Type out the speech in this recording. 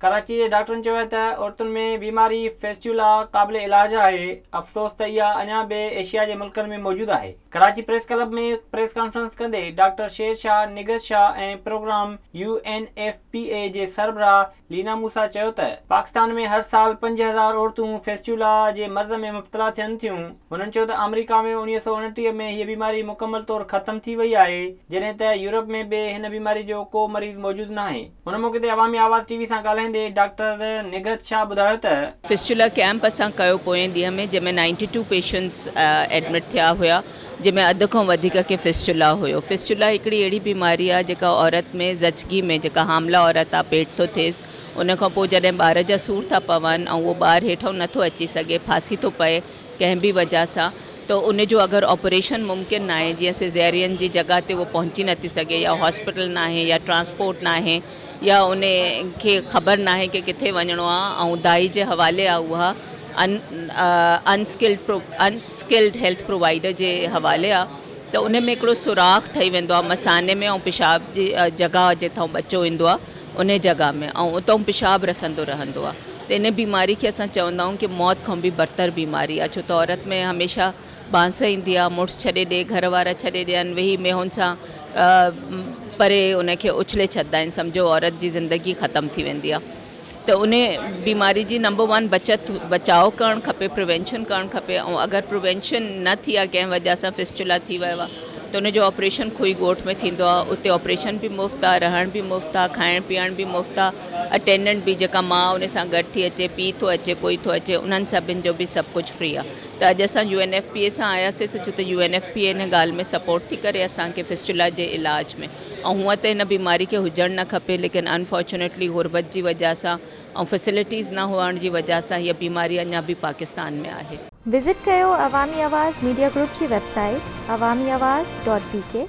ڪراچي جي ڊاڪٽرن چيو آهي ته عورتن ۾ بيماري فيسٽيولا قابل علاج آهي، افسوس ته اها اڃا به ايشيا جي ملڪن ۾ موجود آهي. Karachi press club ۾ press conference ڪندي doctor Sher Shah, Nighat Shah ۽ programme U N F P A جي سربراهه لينا موسيٰ چيو ته پاڪستان ۾ هر سال 5000 عورتون فيسٽيولا جي مرض ۾ مبتلا ٿين ٿيون. هنن چيو ته آمريڪا ۾ 1929 ۾ هيء بيماري مڪمل طور ختم ٿي وئي آهي، جڏهن ته يورپ ۾ به هن بيماري جو ڪو مريض موجود ناهي. ان موقعي تي عوامي آواز ٽي وي سان ڳالهائيندي ڊاڪٽر نگهت شاهه ٻڌايو ته. فسچولا ڪيمپ اسان ڪيو پوئين ڏينهن ۾ جنهن ۾ نائنٽي ٽو پيشنٽس ايڊمٽ ٿيا هيا جنهن ۾ اڌ کان وڌيڪ کي فسچولا هيو. فسچولا هڪڙي اهڙي بيماري آهي جيڪا عورت ۾ زچگي ۾ جيڪا حامله عورت آهي پيٽ ٿو ٿئيس ان کان پوء جڏهن ٻار جا سور ٿا پون ۽ اهو ٻار هيٺئون نٿو اچي سگهي ڦاسي ٿو پئي ڪنهن به وجه سان ته ان جو اگر آپريشن ممڪن ناهي جيئن سيزيرين جي جڳهه تي اهو پهچي نٿي سگهي يا هاسپيٽل ناهي يا ٽرانسپورٽ ناهي يا ان کي خبر ناهي ڪي ڪٿي وڃڻو آهي ۽ دائي جي حوالي آهي اها ان اسڪلڊ ان اسڪلڊ هيلٿ پرووائيڊر جي حوالي آهي ته ان ۾ هڪڙو سوراخ ٺهي ويندو آهي مثاني ۾ ۽ پيشاب جي جڳهه جتان ٻچو ايندو آهي ان جڳهه ۾ ۽ اتان پيشاب رسندو رهندو آهي ته ان بيماري کي اسان چوندا آهيون ڪي موت کان به برتر بيماري آهي ڇو ته عورت ۾ هميشه بانس ايندي آهي مڙس ڇڏي ڏي گهر وارا ڇڏي ڏين ويهي مينهن سان پري ان کي اڇلي ڇڏدا آهن سمجهو عورت جي زندگي ختم ٿي ويندي آهي ته ان بيماري جي نمبر ون بچت بچاء ڪرڻ کپي پريونشن ڪرڻ کپي ۽ اگر پريونشن نه ٿي آهي ڪنهن وجه سان فسچولا ٿي ويو آهي ته ان جو آپريشن کوئي ڳوٺ ۾ ٿيندو آهي اتي آپريشن به مفت آهي رهڻ به مفت آهي کائڻ پيئڻ به مفت آهي اٽينڊنٽ به جيڪا ماء ان سان گڏ ٿي اچي پيء ٿو اچي ڪوئي ٿو اچي انهن سڀن جو به سڀ ڪجهه فري آهي ته اڄ اسان يو اين ايف پي اي سان آياسي ڇو ته يو اين ايف پي اي ان ڳالهه ۾ سپورٽ ٿي ڪري اسان کي فسچولا جي علاج ۾ ۽ هونء ته هن بيماري کي هجڻ نه کپي ليڪن انفارچونيٽلي غربت جي وجه سان ۽ فيسلٽيز نه هئڻ جي وجه سان هيء بيماري اڃا به پاڪستان ۾ آهي. وزٽ ڪيو عوامي آواز ميڊيا گروپ جي website Awami Awaz dot B K.